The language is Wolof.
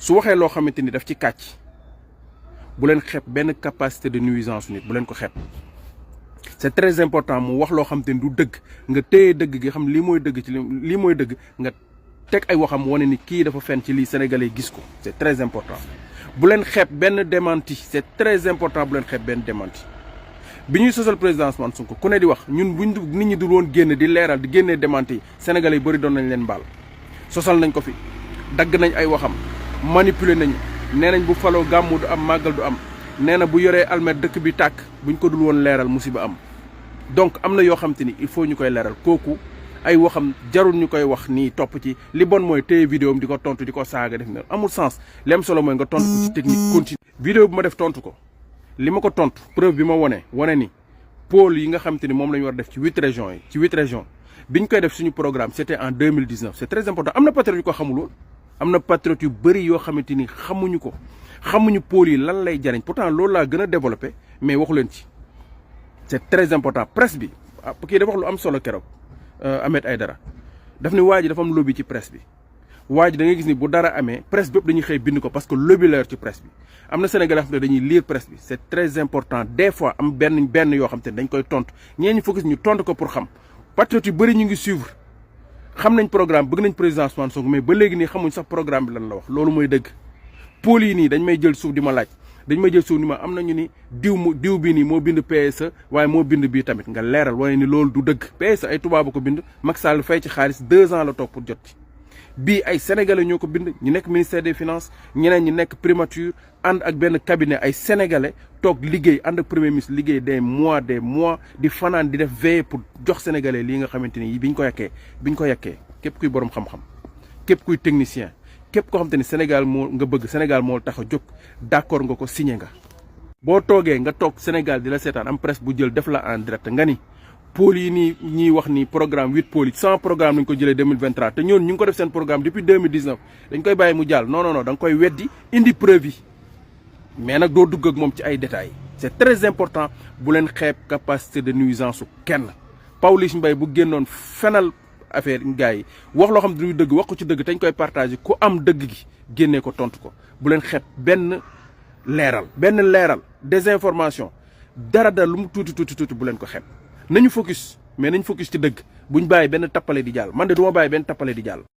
su waxee loo xamante ni daf ci kàcc bu leen xeeb benn capacité de nuisance nit bu leen ko xeeb. c'est très important mu wax loo xamante ni du dëgg nga téye dëgg gi xam lii mooy dëgg ci lii mooy dëgg nga teg ay waxam wane ni kii dafa fen ci lii sénégalais gis ko c'est très important. bu leen xeeb benn démenti c'est très important bu leen xeeb benn démenti bi ñuy sosal président Ousmane Sonko ku ne di wax ñun buñ nit ñi dul woon génn di leeral di génnee démenti yi sénégalais yi bëri doon nañ leen baal sosal nañ ko fi dagg nañ ay waxam manipuler nañu nee nañ bu faloo gàmmu du am màggal du am nee na bu yoree almet dëkk bi tàkk buñ ko dul woon leeral musiba am donc am na yoo xam te ni il faut ñu koy leeral kooku ay waxam jarul ñu koy wax nii topp ci li bon mooy téye vidéo am di ko tontu di ko saaga def na amul sens li am solo mooy nga tontu ko ci technique continue vidéo bu ma def tontu ko li ma ko tontu preuve bi ma wane ni pôle yi nga xam te ni moom la ñu war def ci 8 régions yi ci 8 régions biñ koy def suñu programme c'était en 2019 c'est très important am na patriote yu ko xamul woon am na patriote yu bëri yoo xamante ni xamuñu ko xamuñu pôle yi lan lay jariñ pourtant loolu laa gën a développé mais waxu leen ci c'est très important presse bi kii dafa wax lu am solo keroog Ahmed Aïdara daf ni waa ji dafa am lobby ci presse bi waa ji da ngay gis ni bu dara amee presse bépp dañuy xëy bind ko parce que lobby la yor ci presse bi am na Sénégal yoo xam ne dañuy lire presse bi c'est très important des fois am benn yoo xam te ne dañ koy tontu ñeen ñu focus ñu tontu ko pour xam patriotes yu bëri ñu ngi suivre xam nañ programme bëgg nañ président Ousmane Sonko mais ba léegi nii xamuñ sax programme bi lan la wax loolu mooy dëgg pôle yi nii dañ may jël suuf di ma laaj dañ may jël suuf ni ma am nañu ni diw bii nii moo bind PSE waaye moo bind bii tamit nga leeral wane ni loolu du dëgg PSE ay tubaab ko bind Macky Sall fay ci xaalis 2 ans la toog pour jot ci bii ay sénégalais ñoo ko bind ñu nekk ministère des finances ñeneen ñi nekk primature ànd ak benn cabinet ay sénégalais toog liggéey ànd ak premier ministre liggéey des mois di fanaan di def veille pour jox sénégalais lii nga xamante ni biñ ko yàkkee képp kuy borom xam-xam képp kuy technicien képp koo xamante ni Sénégal moo nga bëgg Sénégal moo tax a jóg d'accord nga ko signé nga. boo toogee nga toog Sénégal di la seetaan am presse bu jël def la en direct nga ni pôles yi nii ñuy wax ni programme 8 pôles yi 100 programme lañ ko jëlee 2023 te ñoon ñu ngi ko def seen programme depuis 2019 dañ koy bàyyi mu jàll non da nga koy weddi indi preuve yi mais nag doo dugg ak moom ci ay détails c'est très important bu leen xeeb capacité de nuisance su kenn Pawlish Mbaye bu génnoon fenal affaire gars yi wax loo xam ne du dëgg wax ko ci dëgg dañ koy partager ku am dëgg gi génnee ko tontu ko bu leen xeeb benn leeral désinformation dara lu mu tuuti bu leen ko xeeb nañu focus mais nañ focus ci dëgg buñ bàyyi benn tappale di jàll man de du ma bàyyi benn tappale di jàll.